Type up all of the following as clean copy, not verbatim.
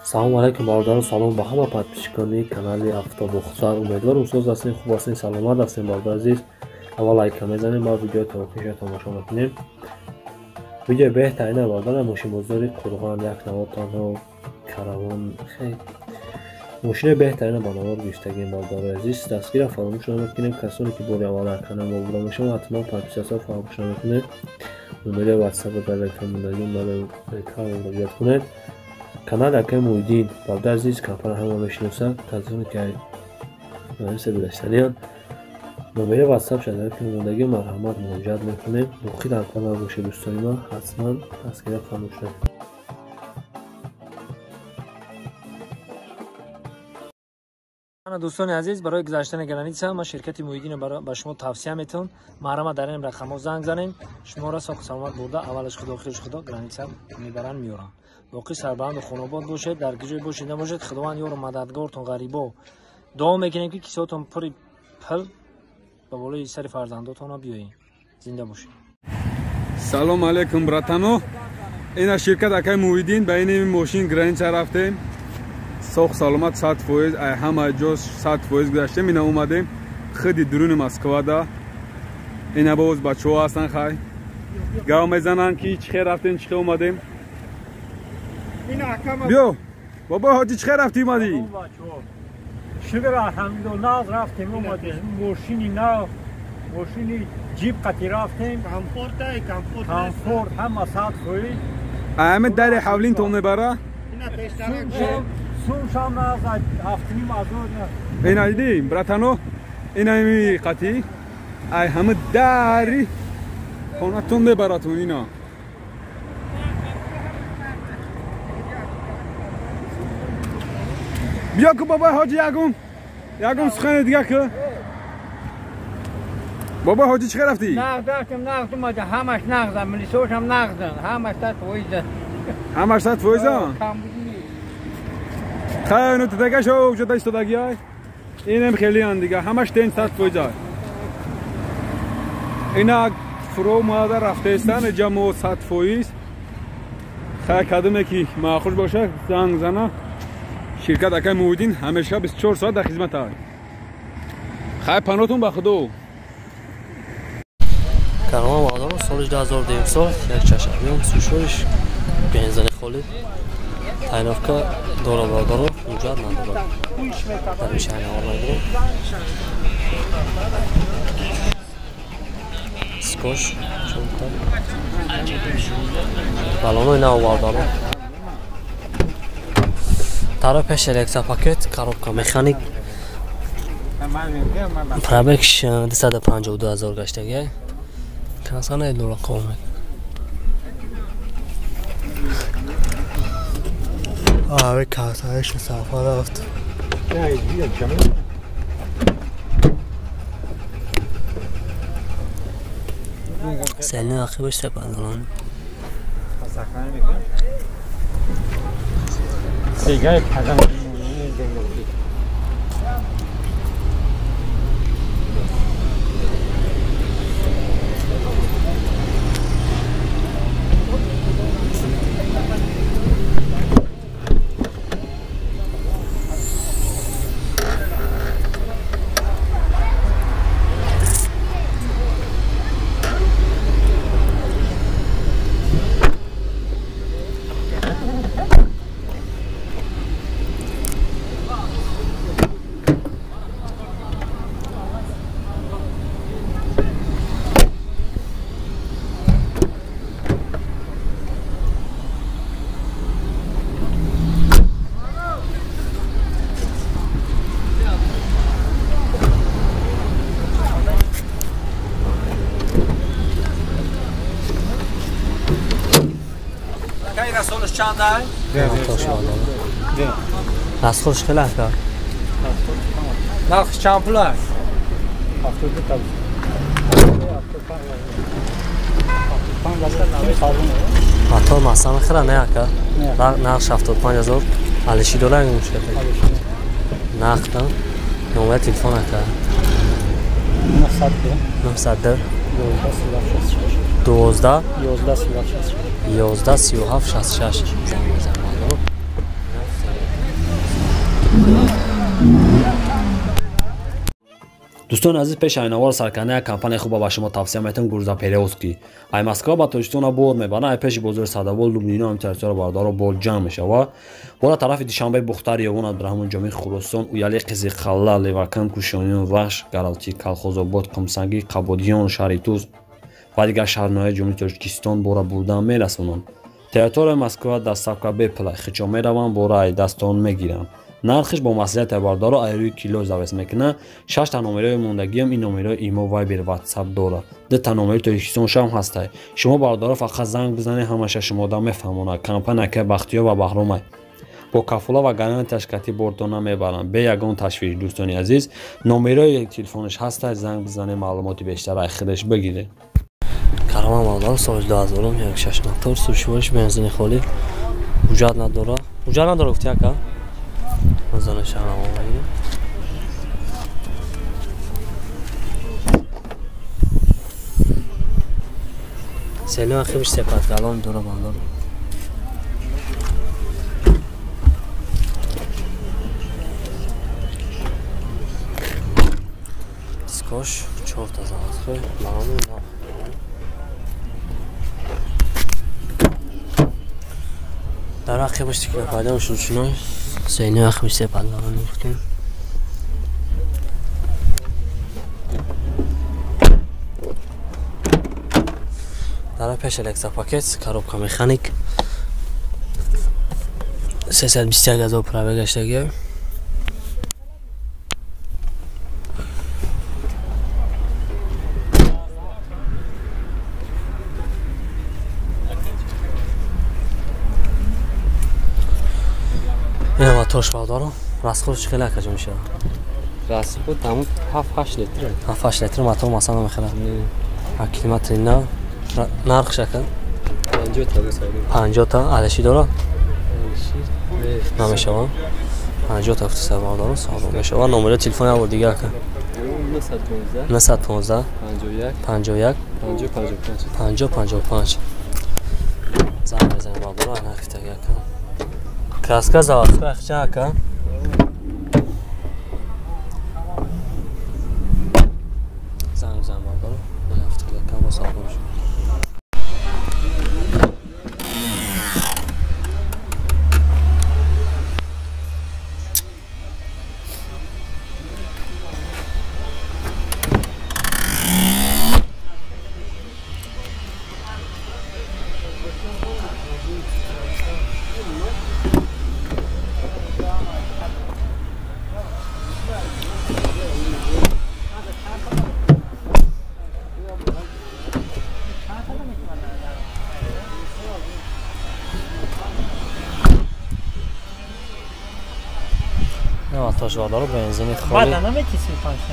Салом алейкум бародарон, салом ба ҳама подписчикони канали Автобохтар. Умедворам соз ҳастем, хуб ҳастем, саломат ҳастем бародар азиз. Аввал лайка мезанем ва видеои то охирша тамошо мекунем. Видеои беҳтарина бародарам, мошинбозори Қурғон, як навор танҳо каравон, хеле мошинаи беҳтарина ба навор гирифтагем бародари азиз. Дастгира фаромӯш намекунем. Касоне ки бори аввал дар канал мо буда мешаванд, ҳатман подписаться фаромӯш намекунед. Номери WhatsApp дар экран мондагӣ барои экран муроҷиат кунед. Канали акаи Муҳиддин бародари азиз, компания ҳама мешиносад. Касоне ки нависа гузаштаниянд, номери WhatsApp дар экран мондагӣ, марҳамат муроҷиат мекунем. Боқӣ дар канал бошед дӯстони ман, ҳатман дастгира фаромӯш накунед. Дӯстони азиз, барои гузаштани граница ман ширкати Муҳиддинро ба шумо тавсия метавон. Марҳамат дар ин рақамҳо занг занем, шуморо соҳу саломат бурда аввалаш худо, охираш худо граница мебаранд, меоранд. Боқӣ сарбаланду хонобод бошед, дар куҷое бошед набошед, худованд ёру мададгортон ғарибо. Дуо мекунем ки кисоатон пури пул ба болои сари фарзандотонро биёед. Зинда бошед. Салом алейкум братано. Ина ширкат акаи Муҳиддин, ба ини мошин граница рафтем. Соҳ саломат 100%, ай ҳама ҷо 100% гузаштем. Ина омадем худи дуруни Москвада. Ина боз бачаҳо ҳастанд, хай гав мезананд ки чӣ хел рафтем, чӣ хел омадем. Биё бобо ҳоҷӣ, чӣ хел рафтӣ омадӣ? Шукр алҳамдулиллоҳ, рафтем омадем. Мошини нав, мошини ҷип қати рафтем. Комфорт, комфорт, комфорт ҳама 100%. Ами дари ҳавлинтон мебара? Сумшам аз 7,5 ҳазор. Ина дидӣ братано, ина ими қати ай ҳама дари хонатон мебаратон. Ина биё ку бобои ҳоҷӣ, ягон сухани дига ку. Бобои ҳоҷӣ, чӣ хел рафтӣ? Нағз рафтем, нағз омадем, ҳамаш нағза, милисошам нағзан, ҳамаш 100%. Ҳамаш 100%? Хай, ну тадагашо уҷода истодагиай. Инам хелиан дига, ҳамаш тен 100%. Ина фуро омада рафтаистан, иҷа мо 100%. Хай, кадоме ки маъхуш боша, занг зана. Ширкат акаи Муҳиддин ҳамеша 24 соат дар хизмат ай. Хай, панотон ба худо. Каравон бародарон, соли 2009 сол, як чашабиём, сушоиш, бензини холӣ. Тайновка дора бародарон, ҳуҷҷат надорад. Дар ин шаҳр навор мегирем. Скош, чорта. Балонои нав бародарон. Тараф пеш электропакет, коробка механик. Пробег 252 ҳазор гаштагӣ. Касана дора қомед. آره کارتایش سفر رفت. سنی عقیبش سپندالان. Расходш хеле ака. Нархш чанд пул аст? Мотор масама хела не ака. Нархш 75 ҳазор. Алиши дора мушкил. Нақд номер телефон ака. 902 12 11 37 66 занг мезанам. Дӯстони азиз, пеш айнавор саркарда як компания хуба ба шумо тавсия метам, Грузоперевозки. Ай Москва ба Тоҷикистон бор мебаранд, ай пеши бозори Садовол, Лубнино ҳам территория бародаро бор ҷамъ мешавад. Бора тарафи Душанбе, Бухтар, Ёвон, Абдураҳмон Ҷомӣ, Хуросон, Уяли, Қизиқалла, Левакан, Кушониён, Вахш, Гаралти, Калхозобод, Қумсангӣ, Қабодиён, Шаҳритуз ва дигар шаҳрноҳияи Ҷумҳурии Тоҷикистон бора бурдан мерасонанд. Территорияи Москва доставка бепул, хичо мераванд, бора ай дастон мегиранд. Нархиш бо маслиҳати бародаро ай рӯи кило завес мекунад. 6 та номерои мондагиам ин номерои имо, Вайбер, Ватсап дорад. 2 та номери Тоҷикистон шам ҳастай. Шумо бародаро фақат занг бизанед, ҳамаша шумода мефаҳмонад. Компания ка Бахтиёр ва Баҳромай бо кафола ва гарантияш кати бортона мебаранд, бе ягон ташвиш. Дӯстони азиз, номерои телефонаш ҳастай, занг бизанед, маълумоти бештар ай худаш бигиред. Караван бародаро соли 2000 1.6 мотор, сушвориш бензини холӣ, ҳуҷҷат надора. Ҳуҷҷат надора гуфти ака? Мазана шаҳрам омадем. Селим ахибиш сепатгалон дора бандор. Дискош 4 та заводской, лагони нав. Дар ақибаш тикла пайдо шуд шуной. Сейни ақибаш сепатгалон гуфтем. Дар пеш электропакет, коробка механик. 321 ҳазор пробег гаштагӣ. Ина моторш бародаро, расход чӣ хеле акаҷо мешавад? Расход ҳамун 7-8 литр. 7-8 литр мотор масалан мехӯрад. Километри нав нархш ака? 50 та 50 та алиши дорад? Намешавад. 50 та фтиса бародаро савдо мешавад. Номери телефон як бор дига ака? 915 51 51 50 55 55. Занг мезанем бародаро, нархи таги ака. Краска заводская ахча ака? Занг мезанем бародаро, нархи таги ака бо савдо мешавад. Мотор бародаро бензини холӣ.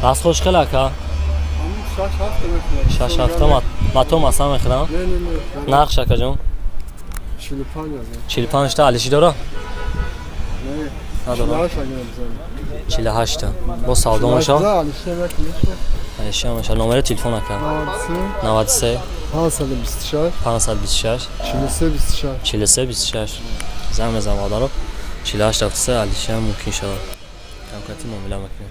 Расходш хеле ака? 6-7 мотор масалан мехӯрам? Нархш акаҷон? 45 та алиши дора? Надора. 48 та. Бо савдо мешавад? Алиши ҳам мешавад. Номери телефон ака? 93 526 526 43 26 43 26. Занг мезанам бародаро. 48 73 алиши ҳам мумкин шавад. Камкати муомила мекунем.